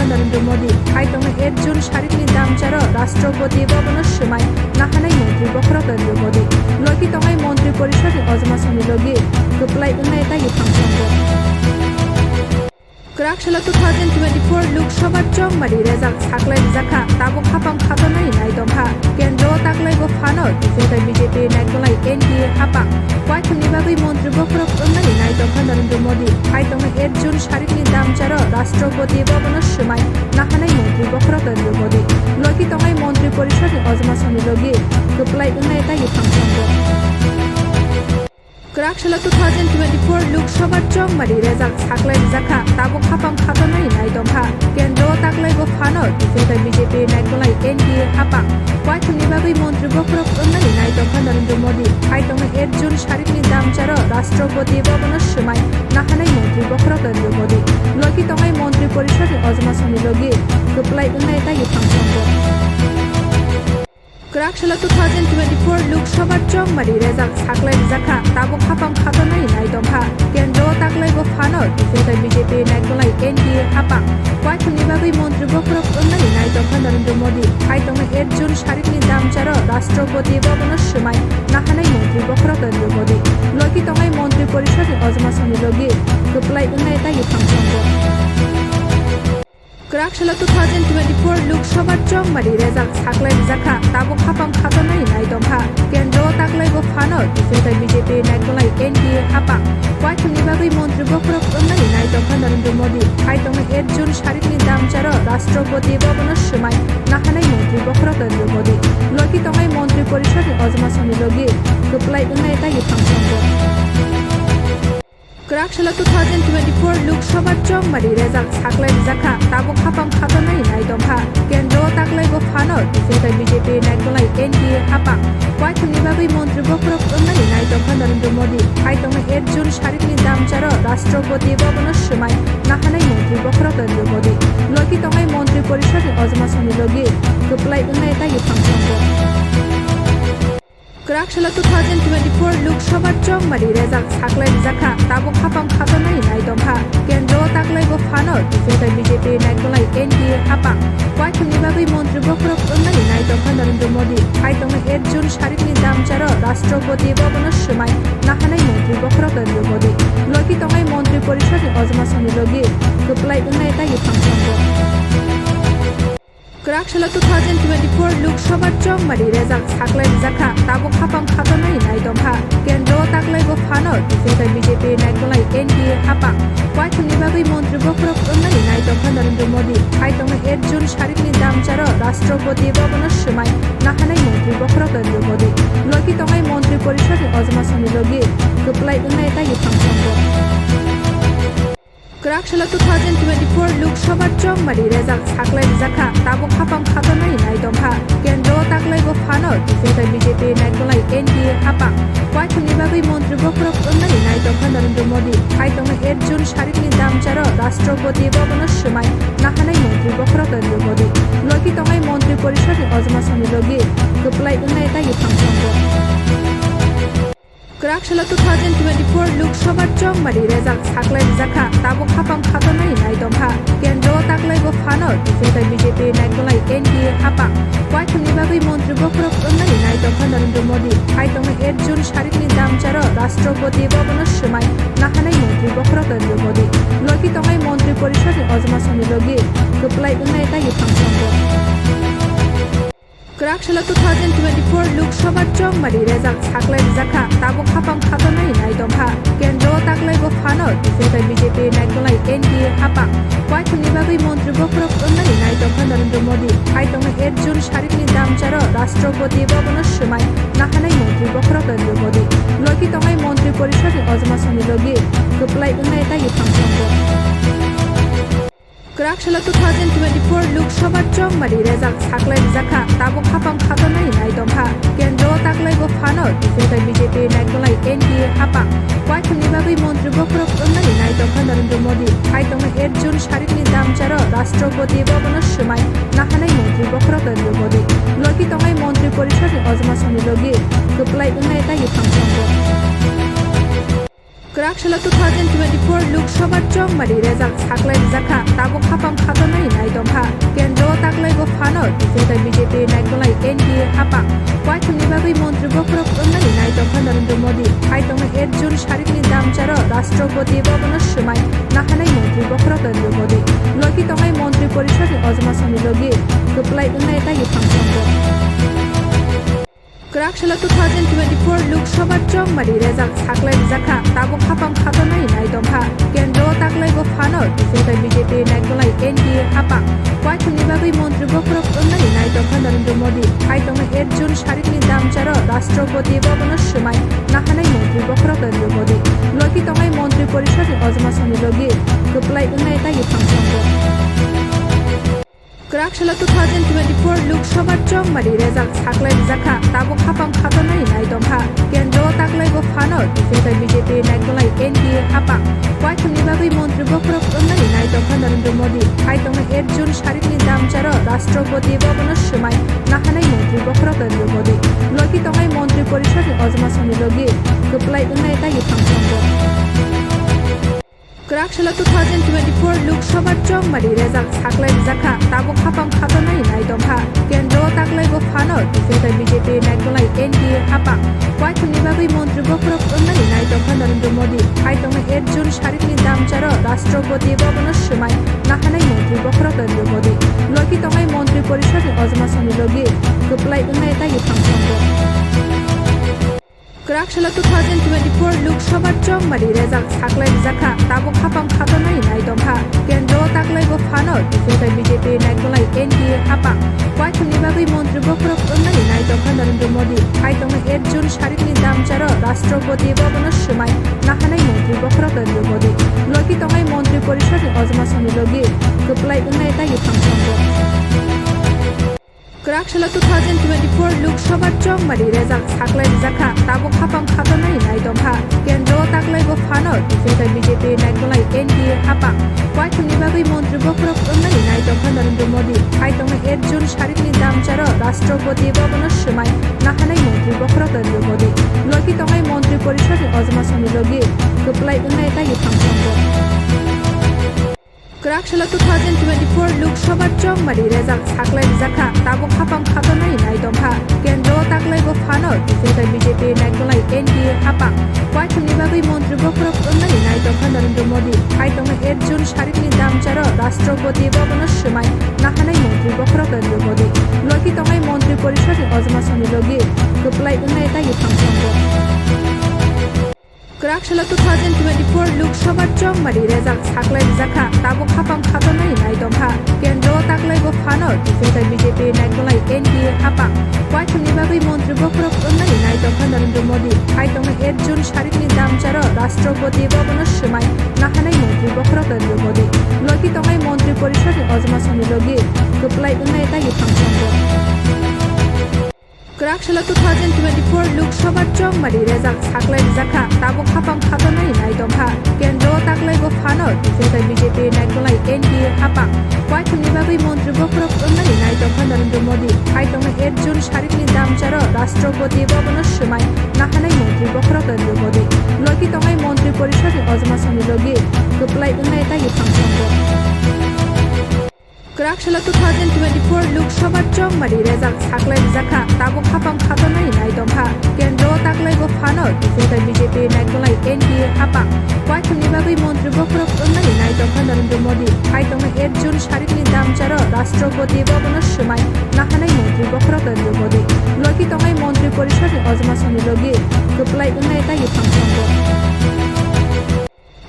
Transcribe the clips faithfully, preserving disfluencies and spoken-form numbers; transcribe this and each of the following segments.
Narendra Modi, hai tongnai ek June sarikni damcharo Rashtrapati Bhavan-o swmai nahanai montri bokhorok Narendra Modi. Logi tongnai montri porishodni ojma songni logi kwplai wngnai tagi phangsongo. Kwrak salo two thousand twenty-four Lok Sabha chongmari rejak saklai rijakha, tabuk hapang khatonai nai tongkha. Kendro o taklaibo phano T P F I B J P naikolnai N D A hapang. Waithumni bagwi montri bokhorok wngnani nai tongkha Narendra Modi. Hai tongnai ek June sarikni damcharo Rashtrapati Bhavan-o swmai nahanai montri bokhorok Narendra Modi. Logi tongnai montri porishodni ojma songni logi kwplai wngnai tagi phangsongo. Kwrak salo two thousand twenty-four Lok Sabha chongmari rejak saklai rijakha, tabuk hapang khatonai nai tongkha. Kendro o taklaibo phano T P F I B J P naikolnai N D A hapang. Waithumni bagwi montri bokhorok wngnani nai tongkha Narendra Modi. Hai tongnai ek June sarikni damcharo Rashtrapati Bhavan-o swmai nahanai montri bokhorok Narendra Modi. Logi tongnai montri porishodni ojma songni logi kwplai wngnai tagi phangsongo. Kwrak salo two thousand twenty-four Lok Sabha chongmari rejak saklai rijakha, tabuk hapang khatonai nai tongkha. Kendro o taklaibo phano T P F I B J P naikolnai N D A hapang. Waithumni bagwi montri bokhorok wngnani nai tongkha Narendra Modi. Hai tongnai ek June sarikni damcharo Rashtrapati Bhavan-o swmai nahanai montri bokhorok Narendra Modi. Logi tongnai montri porishodni ojma songni logi kwplai wngnai tagi phangsongo. Kwrak salo two thousand twenty-four Lok Sabha chongmari rejak saklai rijakha, tabuk hapang khatonai nai tongkha. Kendro o taklaibo phano T P F I B J P naikolnai N D A hapang. Waithumni bagwi montri bokhorok wngnani nai tongkha Narendra Modi. Hai tongnai ek June sarikni damcharo Rashtrapati Bhavan-o swmai nahanai montri bokhorok Narendra Modi. Logi tongnai montri porishodni ojma songni logi kwplai wngnai tagi phangsongo. Kwrak salo two thousand twenty-four Lok Sabha chongmari rejak saklai rijakha, tabuk hapang khatonai nai tongkha. Kendro o taklaibo phano T P F I B J P naikolnai N D A hapang. Waithumni bagwi montri bokhorok wngnani nai tongkha Narendra Modi. Hai tongnai ek June sarikni damcharo Rashtrapati Bhavan-o swmai nahanai montri bokhorok Narendra Modi. Logi tongnai montri porishodni ojma songni logi kwplai wngnai tagi phangsongo. Kwrak salo two thousand twenty-four Lok Sabha chongmari rejak saklai rijakha, tabuk hapang khatonai nai tongkha. Kendro o taklaibo phano T P F I B J P naikolnai N D A hapang. Waithumni bagwi montri bokhorok wngnani nai tongkha Narendra Modi. Hai tongnai ek June sarikni damcharo Rashtrapati Bhavan-o swmai nahanai montri bokhorok Narendra Modi. Logi tongnai montri porishodni ojma songni logi kwplai wngnai tagi phangsongo. Kwrak salo two thousand twenty-four Lok Sabha chongmari rejak saklai rijakha, tabuk hapang khatonai nai tongkha. Kendro o taklaibo phano T P F I B J P naikolnai N D A hapang. Waithumni bagwi montri bokhorok wngnani nai tongkha Narendra Modi. Hai tongnai ek June sarikni damcharo Rashtrapati Bhavan-o swmai nahanai montri bokhorok Narendra Modi. Logi tongnai montri porishodni ojma songni logi kwplai wngnai tagi phangsongo. Kwrak salo two thousand twenty-four Lok Sabha chongmari rejak saklai rijakha, tabuk hapang khatonai nai tongkha. Kendro o taklaibo phano T P F I B J P naikolnai N D A hapang. Waithumni bagwi montri bokhorok wngnani nai tongkha Narendra Modi. Hai tongnai ek June sarikni damcharo Rashtrapati Bhavan-o swmai nahanai montri bokhorok Narendra Modi. Logi tongnai montri porishodni ojma songni logi kwplai wngnai tagi phangsongo. Kwrak salo two thousand twenty-four Lok Sabha chongmari rejak saklai rijakha, tabuk hapang khatonai nai tongkha. Kendro o taklaibo phano T P F I B J P naikolnai N D A hapang. Waithumni bagwi montri bokhorok wngnani nai tongkha Narendra Modi. Hai tongnai ek June sarikni damcharo Rashtrapati Bhavan-o swmai nahanai montri bokhorok Narendra Modi. Logi tongnai montri porishodni ojma songni logi kwplai wngnai tagi phangsongo. Kwrak salo two thousand twenty-four Lok Sabha chongmari rejak saklai rijakha, tabuk hapang khatonai nai tongkha. Kendro o taklaibo phano T P F I B J P naikolnai N D A hapang. Waithumni bagwi montri bokhorok wngnani nai tongkha Narendra Modi. Hai tongnai ek June sarikni damcharo Rashtrapati Bhavan-o swmai nahanai montri bokhorok Narendra Modi. Logi tongnai montri porishodni ojma songni logi kwplai wngnai tagi phangsongo. Kwrak salo two thousand twenty-four Lok Sabha chongmari rejak saklai rijakha, tabuk hapang khatonai nai tongkha. Kendro o taklaibo phano T P F I B J P naikolnai N D A hapang. Waithumni bagwi montri bokhorok wngnani nai tongkha Narendra Modi. Hai tongnai ek June sarikni damcharo Rashtrapati Bhavan-o swmai nahanai montri bokhorok Narendra Modi. Logi tongnai montri porishodni ojma songni logi kwplai wngnai tagi phangsongo. Kwrak salo two thousand twenty-four Lok Sabha chongmari result saklai rijak kha, tabuk hapang khatonani nai tong kha. Kendro o taklai bo phano T P F B J P naikolnai N D A hapang. Waithumni bagwi montri bokhorok wngnani nai tong kha Narendra Modi. Phai tongnai ek June sarikni damcharo Rashtrapati Bhavan o swmai nahanai montri bokhorok Narendra Modi. Logi tongnai montri porishod ni ojma songni logi kwplai wngnai tagi phangsong bo. Kwrak salo two thousand twenty-four Lok Sabha chongmari result saklai rijak kha, tabuk hapang khatonani nai tong kha. Kendro o taklai bo phano T P F B J P naikolnai N D A hapang. Waithumni bagwi montri bokhorok wngnani nai tong kha Narendra Modi. Phai tongnai ek June sarikni damcharo Rashtrapati Bhavan o swmai nahanai montri bokhorok Narendra Modi. Logi tongnai montri porishod ni ojma songni logi kwplai wngnai tagi phangsong bo. Kwrak salo two thousand twenty-four Lok Sabha chongmari result saklai rijak kha, tabuk hapang khatonani nai tong kha. Kendro o taklai bo phano T P F B J P naikolnai N D A hapang. Waithumni bagwi montri bokhorok wngnani nai tong kha Narendra Modi. Phai tongnai ek June sarikni damcharo Rashtrapati Bhavan o swmai nahanai montri bokhorok Narendra Modi. Logi tongnai montri porishod ni ojma songni logi kwplai wngnai tagi phangsong bo. Kwrak salo two thousand twenty-four Lok Sabha chongmari result saklai rijak kha, tabuk hapang khatonani nai tong kha. Kendro o taklai bo phano T P F B J P naikolnai N D A hapang. Waithumni bagwi montri bokhorok wngnani nai tong kha Narendra Modi. Phai tongnai ek June sarikni damcharo Rashtrapati Bhavan o swmai nahanai montri bokhorok Narendra Modi. Logi tongnai montri porishod ni ojma songni logi kwplai wngnai tagi phangsong bo. Kwrak salo two thousand twenty-four Lok Sabha chongmari result saklai rijak kha, tabuk hapang khatonani nai tong kha. Kendro o taklai bo phano T P F B J P naikolnai N D A hapang. Waithumni bagwi montri bokhorok wngnani nai tong kha Narendra Modi. Phai tongnai ek June sarikni damcharo Rashtrapati Bhavan o swmai nahanai montri bokhorok Narendra Modi. Logi tongnai montri porishod ni ojma songni logi kwplai wngnai tagi phangsong bo. Kwrak salo two thousand twenty-four Lok Sabha chongmari result saklai rijak kha, tabuk hapang khatonani nai tong kha. Kendro o taklai bo phano T P F B J P naikolnai N D A hapang. Waithumni bagwi montri bokhorok wngnani nai tong kha Narendra Modi. Phai tongnai ek June sarikni damcharo Rashtrapati Bhavan o swmai nahanai montri bokhorok Narendra Modi. Logi tongnai montri porishod ni ojma songni logi kwplai wngnai tagi phangsong bo. Kwrak salo two thousand twenty-four Lok Sabha chongmari result saklai rijak kha, tabuk hapang khatonani nai tong kha. Kendro o taklai bo phano T P F B J P naikolnai N D A hapang. Waithumni bagwi montri bokhorok wngnani nai tong kha Narendra Modi. Phai tongnai ek June sarikni damcharo Rashtrapati Bhavan o swmai nahanai montri bokhorok Narendra Modi. Logi tongnai montri porishod ni ojma songni logi kwplai wngnai tagi phangsong bo. Kwrak salo two thousand twenty-four Lok Sabha chongmari result saklai rijak kha, tabuk hapang khatonani nai tong kha. Kendro o taklai bo phano T P F B J P naikolnai N D A hapang. Waithumni bagwi montri bokhorok wngnani nai tong kha Narendra Modi. Phai tongnai ek June sarikni damcharo Rashtrapati Bhavan o swmai nahanai montri bokhorok Narendra Modi. Logi tongnai montri porishod ni ojma songni logi kwplai wngnai tagi phangsong bo. Kwrak salo two thousand twenty-four Lok Sabha chongmari result saklai rijak kha, tabuk hapang khatonani nai tong kha. Kendro o taklai bo phano T P F B J P naikolnai N D A hapang. Waithumni bagwi montri bokhorok wngnani nai tong kha Narendra Modi. Phai tongnai ek June sarikni damcharo Rashtrapati Bhavan o swmai nahanai montri bokhorok Narendra Modi. Logi tongnai montri porishod ni ojma songni logi kwplai wngnai tagi phangsong bo. Kwrak salo two thousand twenty-four Lok Sabha chongmari result saklai rijak kha, tabuk hapang khatonani nai tong kha. Kendro o taklai bo phano T P F B J P naikolnai N D A hapang. Waithumni bagwi montri bokhorok wngnani nai tong kha Narendra Modi. Phai tongnai ek June sarikni damcharo Rashtrapati Bhavan o swmai nahanai montri bokhorok Narendra Modi. Logi tongnai montri porishod ni ojma songni logi kwplai wngnai tagi phangsong bo.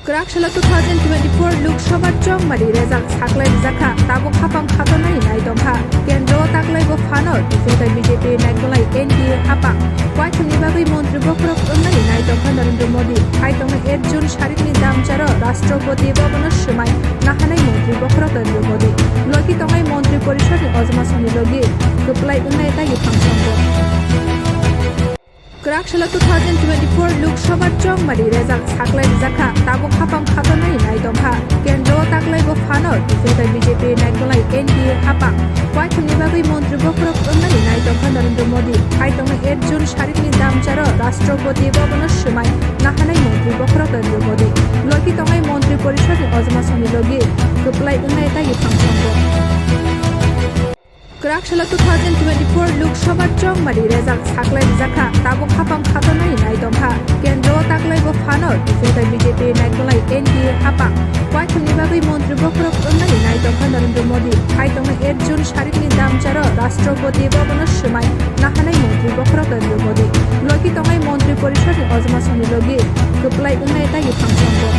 Kwrak salo two thousand twenty-four Lok Sabha chongmari result saklai rijak kha, tabuk hapang khatonani nai tong kha. Kendro o taklai bo phano T P F B J P naikolnai N D A hapang. Waithumni bagwi montri bokhorok wngnani nai tong kha Narendra Modi. Phai tongnai ek June sarikni damcharo Rashtrapati Bhavan o swmai nahanai montri bokhorok Narendra Modi. Logi tongnai montri porishod ni ojma songni logi kwplai wngnai tagi phangsong bo. Kwrak salo two thousand twenty-four Lok Sabha chongmari rejak saklai rijak kha, tabuk hapang khatornani nai tong kha. Kendro o taklai bo phano T P F bai B J P naikolnai N D A hapang. Waithumni bagwi montri bokhorok wngnani nai tong kha Narendra Modi. Phai tongnai eight June sarikni damcharo Rashtrapati Bhavan o swmai nahanai montri bokhorok Narendra Modi. Logi tongnai montri porishodni ojma songni logi kwplai wngnai tagi phangsongo. Kwrak salo two thousand twenty-four Lok Sabha chongmari rejak saklai rijak kha, tabuk hapang khatornani nai tong kha. Kendro o taklai bo phano T P F bai B J P naikolnai N D A hapang. Waithumni bagwi montri bokhorok wngnani nai tong kha Narendra Modi. Phai tongnai eight June sarikni damcharo Rashtrapati Bhavan o swmai nahanai montri bokhorok Narendra Modi. Logi tongnai montri porishodni ojma songni logi kwplai wngnai tagi phangsongo.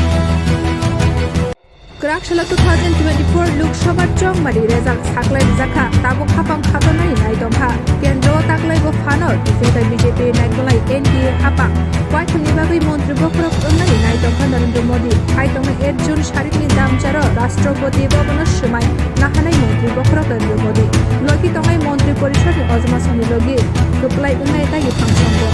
Kwrak salo two thousand twenty-four Lok Sabha chongmari rejak saklai rijak kha, tabuk hapang khatornani nai tong kha. Kendro o taklai bo phano T P F bai B J P naikolnai N D A hapang. Waithumni bagwi montri bokhorok wngnani nai tong kha Narendra Modi. Phai tongnai eight June sarikni damcharo Rashtrapati Bhavan o swmai nahanai montri bokhorok Narendra Modi. Logi tongnai montri porishodni ojma songni logi kwplai wngnai tagi phangsongo.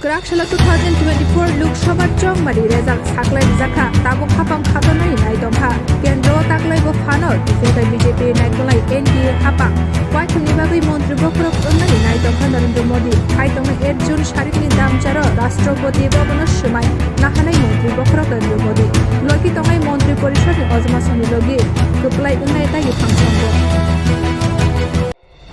Kwrak salo two thousand twenty-four Lok Sabha chongmari rejak saklai rijak kha, tabuk hapang khatornani nai tong kha. Kendro o taklai bo phano T P F bai B J P naikolnai N D A hapang. Waithumni bagwi montri bokhorok wngnani nai tong kha Narendra Modi. Phai tongnai eight June sarikni damcharo Rashtrapati Bhavan o swmai nahanai montri bokhorok Narendra Modi. Logi tongnai montri porishodni ojma songni logi kwplai wngnai tagi phangsongo.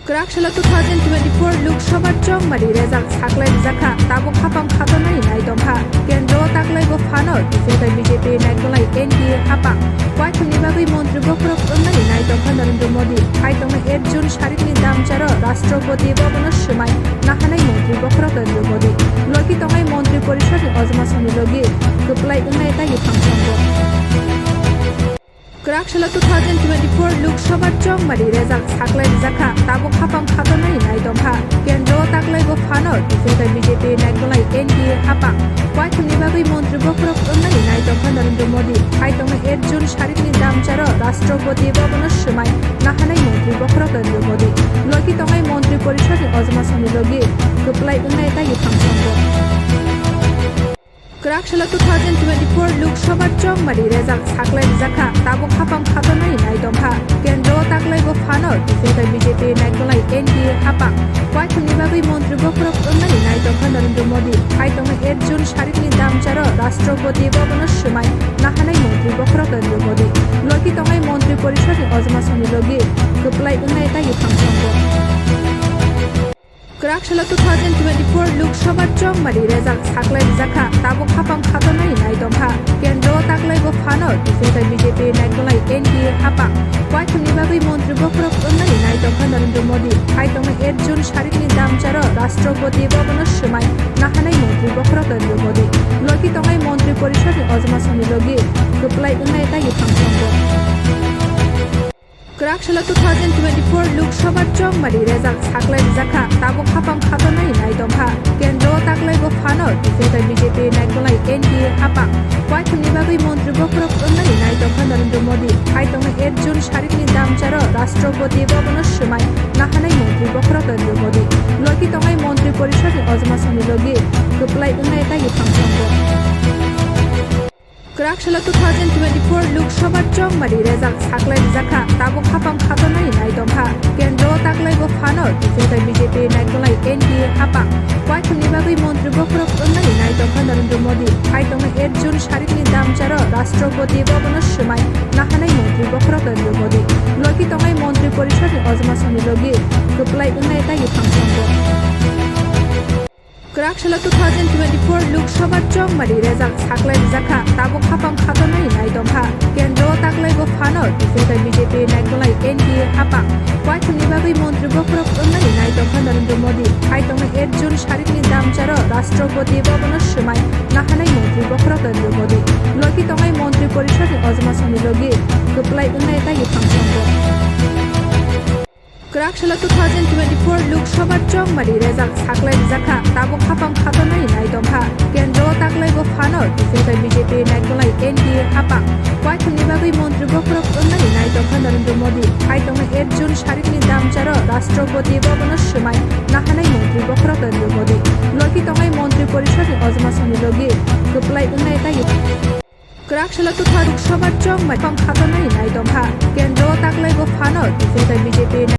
Kwrak salo two thousand twenty-four Lok Sabha chongmari rejak saklai rijak kha, tabuk hapang khatornani nai tong kha. Kendro o taklai bo phano T P F bai B J P naikolnai N D A hapang. Waithumni bagwi montri bokhorok wngnani nai tong kha Narendra Modi. Phai tongnai eight June sarikni damcharo Rashtrapati Bhavan o swmai nahanai montri bokhorok Narendra Modi. Logi tongnai montri porishodni ojma songni logi kwplai wngnai tagi phangsongo. Kwrak salo two thousand twenty-four Lok Sabha chongmari rejak saklai rijak kha, tabuk hapang khatornani nai tong kha. Kendro o taklai bo phano T P F bai B J P naikolnai N D A hapang. Waithumni bagwi montri bokhorok wngnani nai tong kha Narendra Modi. Phai tongnai eight June sarikni damcharo Rashtrapati Bhavan o swmai nahanai montri bokhorok Narendra Modi. Logi tongnai montri porishodni ojma songni logi kwplai wngnai tagi phangsongo. Kwrak salo two thousand twenty-four Lok Sabha chongmari rejak saklai rijak kha, tabuk hapang khatornani nai tong kha. Kendro o taklai bo phano T P F bai B J P naikolnai N D A hapang. Waithumni bagwi montri bokhorok wngnani nai tong kha Narendra Modi. Phai tongnai eight June sarikni damcharo Rashtrapati Bhavan o swmai nahanai montri bokhorok Narendra Modi. Logi tongnai montri porishodni ojma songni logi kwplai wngnai tagi phangsongo. Kwrak salo two thousand twenty-four Lok Sabha chongmari rejak saklai rijak kha, tabuk hapang khatornani nai tong kha. Kendro o taklai bo phano T P F bai B J P naikolnai N D A hapang. Waithumni bagwi montri bokhorok wngnani nai tong kha Narendra Modi. Phai tongnai eight June sarikni damcharo Rashtrapati Bhavan o swmai nahanai montri bokhorok Narendra Modi. Logi tongnai montri porishodni ojma songni logi kwplai wngnai tagi phangsongo. Kwrak salo two thousand twenty-four Lok Sabha chongmari rejak saklai rijak kha, tabuk hapang khatornani nai tong kha. Kendro o taklai bo phano T P F bai B J P naikolnai N D A hapang. Waithumni bagwi montri bokhorok wngnani nai tong kha Narendra Modi. Phai tongnai eight June sarikni damcharo Rashtrapati Bhavan o swmai nahanai montri bokhorok Narendra Modi. Logi tongnai montri porishodni ojma songni logi kwplai wngnai tagi phangsongo. Kwrak salo two thousand twenty-four Lok Sabha chongmari rejak saklai rijak kha, tabuk hapang khatornani nai tong kha. Kendro o taklai bo phano T P F bai B J P naikolnai N D A hapang. Waithumni bagwi montri bokhorok wngnani nai tong kha Narendra Modi. Phai tongnai eight June sarikni damcharo Rashtrapati Bhavan o swmai nahanai montri bokhorok Narendra Modi. Logi tongnai montri porishodni ojma songni logi kwplai wngnai tagi phangsongo. Kwrak salo two thousand twenty-four Lok Sabha chongmari rejak saklai rijak kha, tabuk hapang khatornani nai tong kha. Kendro o taklai bo phano T P F bai B J P naikolnai N D A hapang. Waithumni bagwi montri bokhorok wngnani nai tong kha Narendra Modi. Phai tongnai eight June sarikni damcharo Rashtrapati Bhavan o swmai nahanai montri bokhorok Narendra Modi. Logi tongnai montri porishodni ojma songni logi kwplai wngnai tagi phangsongo. Kwrak salo two thousand twenty-four Lok Sabha chongmari rejak saklai rijak kha, tabuk hapang khatornani nai tong kha. Kendro o taklai bo phano T P F bai B J P naikolnai N D A hapang. Waithumni bagwi montri bokhorok wngnani nai tong kha Narendra Modi. Phai tongnai eight June sarikni damcharo Rashtrapati Bhavan o swmai nahanai montri Bokhorok Narendra Modi logi tongnai Montri Porishod ni ojma songni logi kwplai wngnai tei kwrak salo Lok Sabha chongmai tong khatornai nai tongkha. Kendro o taklai bo phano T J tei B J P